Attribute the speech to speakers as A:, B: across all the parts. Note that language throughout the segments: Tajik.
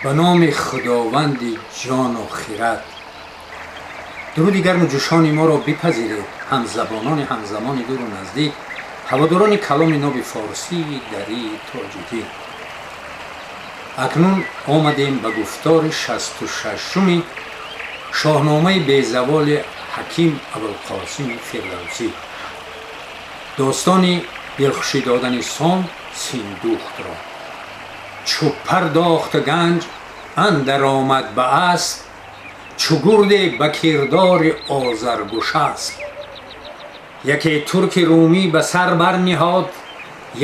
A: Ба номи Худованди ҷону хирад. Дуруди гарму ҷӯшони моро бипазиред, ҳамзабонони ҳамзамони дуру наздик, ҳаводорони каломи ноби форсии дарии тоҷикӣ. Акнун омадем ба гуфтори 66-уми шоҳномаи безаволи ҳаким Абулқосими Фирдавсӣ, достони дилхушӣ додани Сом Синдухтро. Чу пардохт ганҷ андар омад ба асп, чу гурде ба кирдори Озаргушасп. Яке турки румӣ ба сар барниҳод,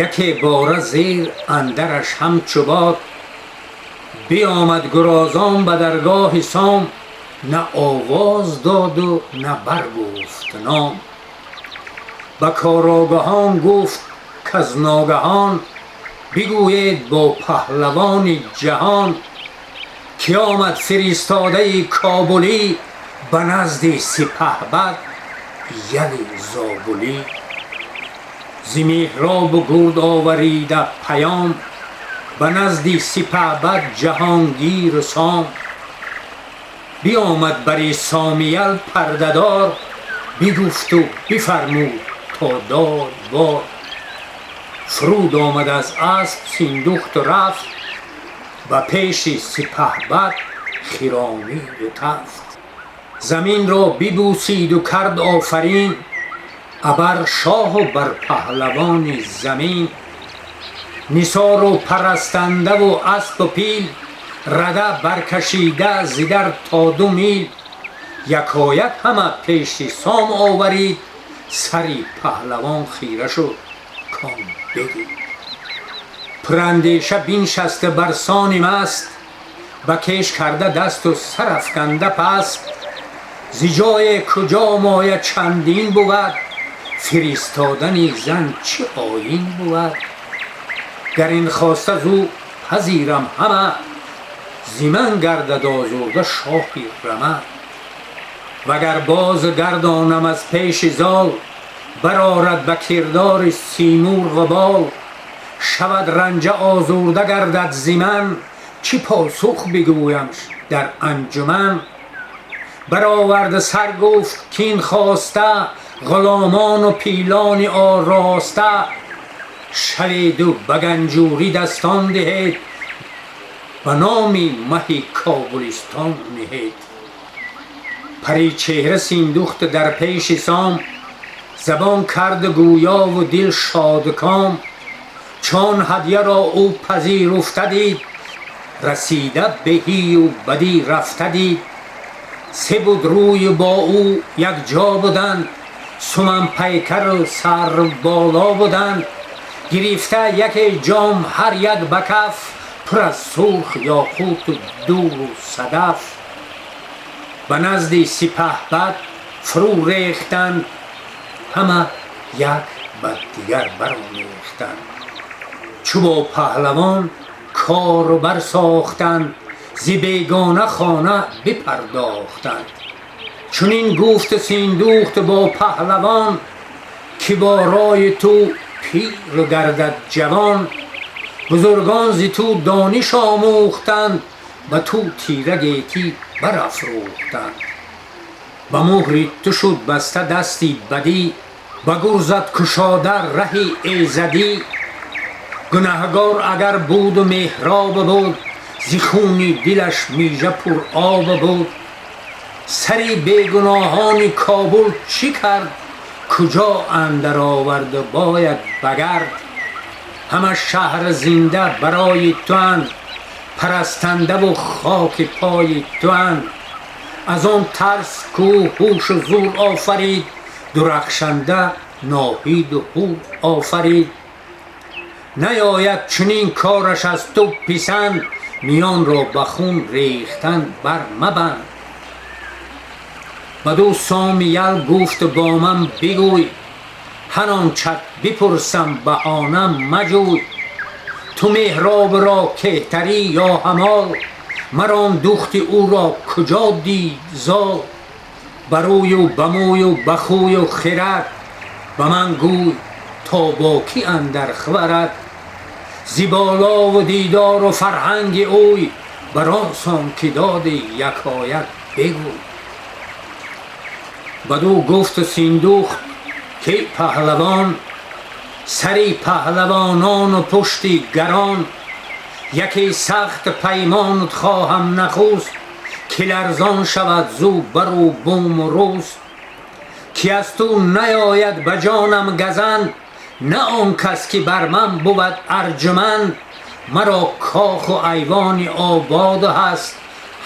A: яке бора зер андараш ҳамчу бод. Биомад гурозон ба даргоҳи Сом, на овоз доду на баргуфт ном. Ба корогоҳон гуфт, каз ногаҳон бигӯед бо паҳлавони ҷаҳон, ки омад фиристодаи кобулӣ ба назди сипаҳбад яли зобулӣ. Зи меҳробу гурд оварида паём ба назди сипаҳбад ҷаҳонгиру Сом. Биомад бари Сомиял пардадор, бигуфту бифармуд то дод бор. Фуруд омад аз асп Синдухту рафт ба пеши сипаҳбад хиромиду тафт. Заминро бибӯсиду кард офарин абар шоҳу бар паҳлавони замин. Нисору парастандаву аспу пил рада баркашида зидар то 2 мил. Якояк ҳама пеши Сом оварид, сари паҳлавон хира шуд, кон бидид. Пурандеша биншаста бар сони маст, ба кеш карда дасту сар афканда паст. Зи ҷое куҷо моя чандин бувад, фиристодани зан чӣ оин бувад? Гар ин хоста зӯ пазирам ҳама, зи ман гардад озурда шоҳи рама. Вагар боз гардонам аз пеши зол, барорад ба кирдори Симурғу бол. Шавад ранҷа, озурда гардад зи ман, чӣ посух бигӯямш дар анҷуман? Бароварда сар гуфт, кин хоста ғуломону пилони ороста шаведу ба ганҷурӣ дастон диҳед, ба номи маҳи Кобулистон ниҳед. Паричеҳра Синдухт дар пеши Сом забон кард гӯёву дил шодком. Чон ҳадяро ӯ пазируфта дид, расида беҳию бадӣ рафта дид. Се буд рӯю бо ӯ якҷо буданд, суманпайкару сарвболо буданд. Гирифта яке ҷом ҳар як ба каф, пур аз сурх ёқуту дуру садаф. Ба назди сипаҳбад фурӯ рехтанд, ҳама як ба дигар баромехтанд. Чу бо паҳлавон кору барсохтанд, зи бегона хона бипардохтанд. Чунин гуфту Синдухт бо паҳлавон, ки бо рои ту пир гардад ҷавон. Бузургон зи ту дониш омӯхтанд, ба ту тира гетӣ барафрӯхтанд. Ба муҳри ту шуд баста дасти бадӣ, ба гурзат кушода раҳи эзадӣ. Гунаҳгор агар буду меҳроб буд, зи хуни дилаш мижа пур об буд. Сари бегуноҳони Кобул чӣ кард? Куҷо андар оварду бояд багард? Ҳама шаҳр зинда барои туанд, парастандаву хоки пои туанд. Аз он тарс кӯ ҳушу зур офарид, дурахшанда Ноҳиду Ҳур офарид. Наёяд чунин кораш аз ту писанд, миёнро ба хун рехтан бар мабанд. Баду Соми ял гуфт: бо ман бигӯй ҳар он чат бипурсам, баҳона маҷӯй. Ту меҳробро кеҳтарӣ ё ҳамол? Мар он духти ӯро куҷо дид зол? Ба рӯю ба мӯю ба хӯю хирад ба ман гӯй, то бо кӣ андар хварад. Зи болову дидору фарҳанги ӯй. Бар он сон ки додӣ якояк бигӯй. Бадӯ гуфту Синдухт ки паҳлавон, сари паҳлавонону пушти гарон, яке сахт паймонат хоҳам нахуст, ки ларзон шавад зу бару буму руст, ки аз ту наояд ба ҷонам газанд, на он кас ки бар ман бувад арҷуманд. Маро коху айвони ободу ҳаст,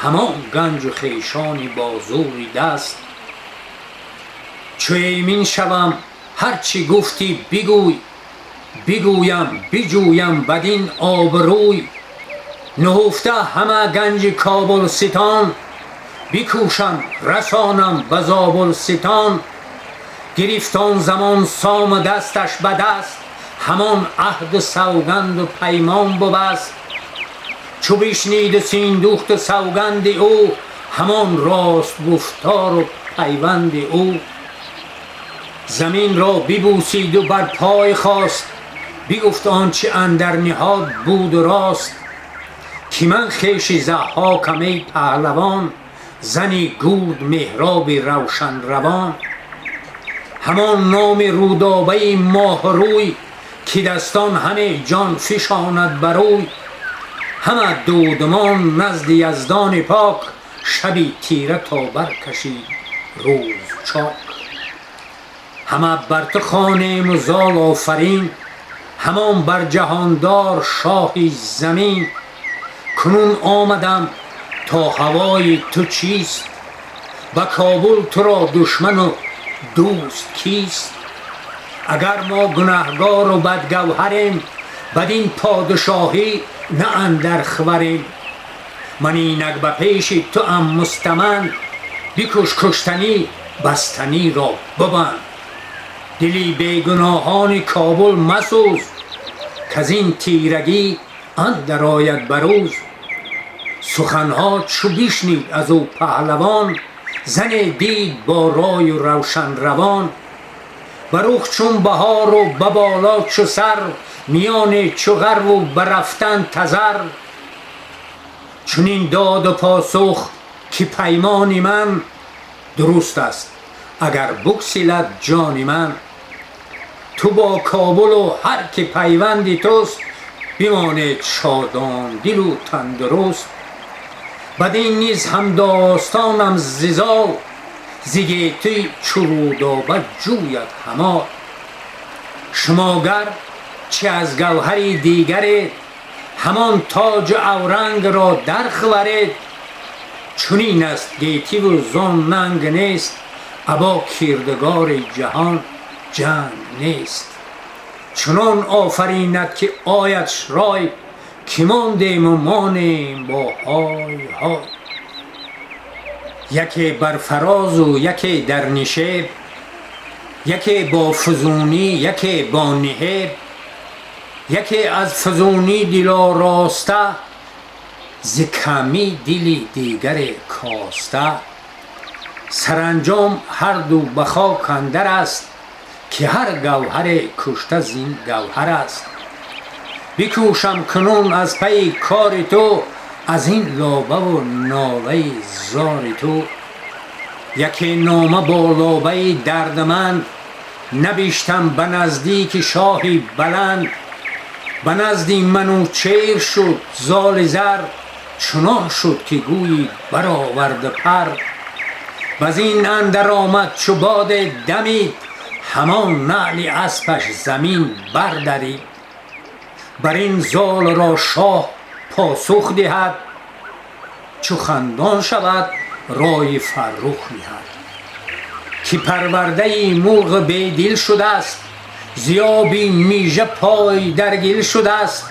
A: ҳамон ганҷу хешони бо зӯри даст. Чу эмин шавам, ҳар чӣ гуфтӣ бигӯй, бигӯям, биҷӯям бадин обрӯй. Нуҳуфта ҳама ганҷи Кобулситон, бикӯшам расонам ба Зобулситон. Гирифт он замон сому дасташ ба даст, ҳамон аҳду савганду паймон бубаст. Чу бишниду Синдухту савганди ӯ, ҳамон рост гуфтору пайванди ӯ, заминро бибӯсиду бар пой хост, бигуфт он чи андар ниҳод буду рост, ки ман хеши Заҳҳокам, эй паҳлавон, зани гурд меҳроби равшанравон, ҳамон номи Рӯдобаи моҳрӯй, ки дастон ҳаме ҷон фишонад барӯй. Ҳама дудмон назди Яздони пок, шаби тира то баркашид рӯз чок. Ҳама бар ту хонему зол офарин, ҳамон бар ҷаҳондор шоҳи замин. Кунун омадам то ҳавои ту чист, ба Кобул туро душману дӯст кист? Агар мо гунаҳгору бадгавҳарем, бадин подшоҳӣ на андар хварем. Ман инак ба пеши туам мустаманд, бикуш куштанӣ, бастаниро бибанд. Дили бегуноҳони Кобул масӯз, каз ин тирагӣ андар ояд ба рӯз. Суханҳо чу бишнид аз ӯ паҳлавон, зане дид бо рою равшанравон, ба рух чун баҳору ба боло чу сарв, миёне чу ғарву ба рафтан тазар. Чунин доду посух, ки паймони ман дуруст аст, агар бигсилад ҷони ман. Ту бо Кобулу ҳар ки пайванди туст, бимонед шодондилу тандуруст. Бадин низ ҳамдостонам зи зол, зи гетӣ чу Рӯдоба ҷӯяд ҳамол. Шумо гар чи аз гавҳари дигаред, ҳамон тоҷу аврангро дархваред. Чунин аст гетиву зон нанг нест, або кирдигори ҷаҳон ҷанг нест. Чунон офаринад, ки ояд рой, ки мондему монем бо ҳой ҳой. Яке бар фарозу яке дар нишеб, яке бо фузунӣ, яке бо ниҳеб, яке аз фузунӣ дилороста, зи камӣ дили дигаре коста. Саранҷом ҳарду ба хок андар аст, ки ҳар гавҳаре кушта зин гавҳар аст. Бикӯшам кунун аз пайи кори ту, аз ин лобаву нолаи зори ту. Яке нома бо лобаи дардманд набиштам ба наздики шоҳи баланд. Ба назди Манучеҳр шуд золи зар, чунон шуд, ки гӯйӣ бароварда пар. Базин андар омад, чу боде дамид, ҳамон наъли аспаш замин бардарид. Бар ин золро шоҳ посух диҳад, чу хандон шавад, ройи фаррух ниҳад, ки парвардаи мурғи бедил шудааст, зи оби мижа пой дар гил шудааст.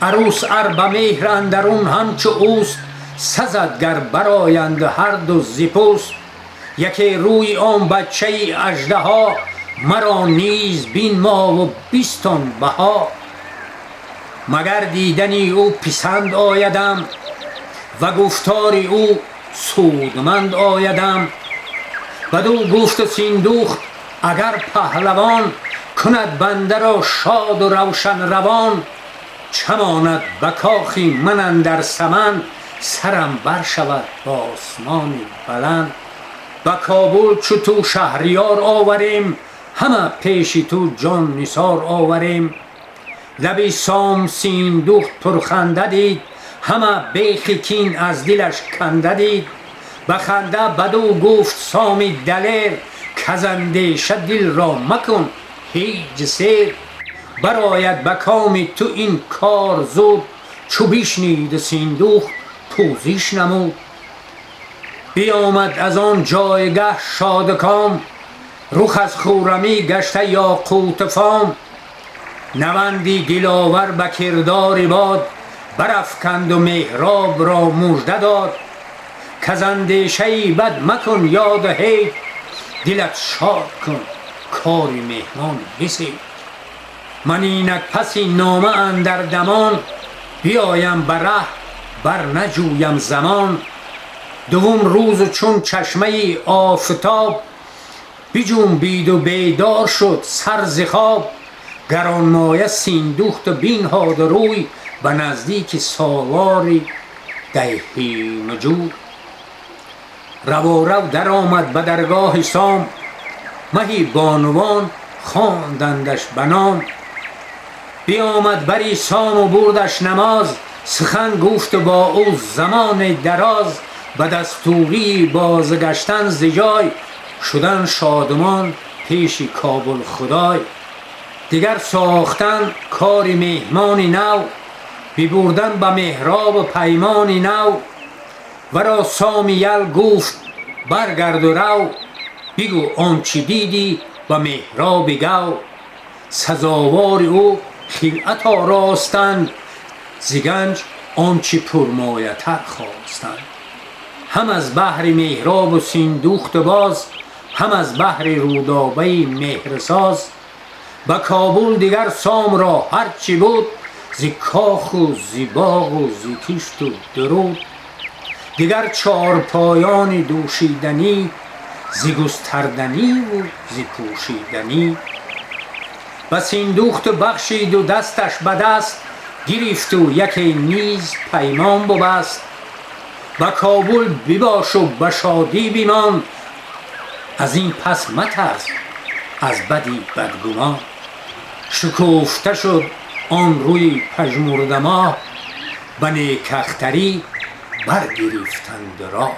A: Арӯс ар ба меҳр андарун ҳамчу ӯст, сазад гар бароянд ҳарду зи пӯст. Яке рӯи он бачаи аждаҳо, маро низ бинмову бистон баҳо. Магар дидани ӯ писанд оядам ва гуфтори ӯ судманд оядам. Бадӯ гуфту Синдухт: агар паҳлавон кунад бандаро шоду равшанравон, чамонад ба кохи ман андар саман. Сарам бар шавад ба осмони баланд. Ба Кобул чу ту шаҳриёр оварем, ҳама пеши ту ҷон нисор оварем. Лаби Сом Синдухт пурханда дид, ҳама бехи кин аз дилаш канда дид. Ба ханда бадӯ гуфт Соми далер: «Каз андеша дил ро макун ҳеҷ сер. Барояд ба коми ту ин кор зуд». Чу бишнид Синдухт, пӯзиш намуд. Биёмад аз он ҷойгаҳ шодком, рух аз хуррамӣ гашта ёқутфом. Наванди диловар ба кирдори бод барафканду Меҳроб ро мужда дод: «Каз андешаи бад макун ёду ҳеҷ, дилат шод кун, кори меҳмон бисеҷ. Ман инак паси нома андар дамон биёям, ба раҳ бар наҷӯям замон». Дуввум рӯзу чун чашмаи офтоб биҷунбиду бедор шуд сар зи хоб, гаронмоя Синдухту бинҳоду рӯй ба наздики солори деҳимҷӯй. Раворав даромад ба даргоҳи Сом, маҳи бонувон хондандаш ба ном. Биомад бари Сому бурдаш намоз, сухан гуфту бо ӯ замони дароз. Ба дастурии бозгаштан зи ҷой шудан шодмон пеши Кобулхудой. Дигар сохтан кори меҳмони нав, бибурдан ба Меҳробу паймони нав. Варо Соми ял гуфт: «Баргарду рав, бигӯ он чӣ дидӣ ба Меҳроби гав. Сазовори ӯ хилъат оростанд, зи ганҷ он чӣ пурмоятар хостанд. Ҳам аз баҳри Меҳробу Синдухту боз, ҳам аз баҳри Рӯдобаи меҳрсоз. Ба Кобул дигар Сомро ҳар чӣ буд, зи коху зи боғу зи кишту дуруд, дигар чорпоёни дӯшиданӣ, зи густарданиву зи пӯшиданӣ, ба Синдухту бахшиду дасташ ба даст гирифту яке низ паймон бубаст. Ба Кобул бибошу ба шодӣ бимон, аз ин пас матарс аз бади бадгумон». Шукуфта шуд он рӯи пажмурдамоҳ, ба некахтарӣ баргирифтанд роҳ.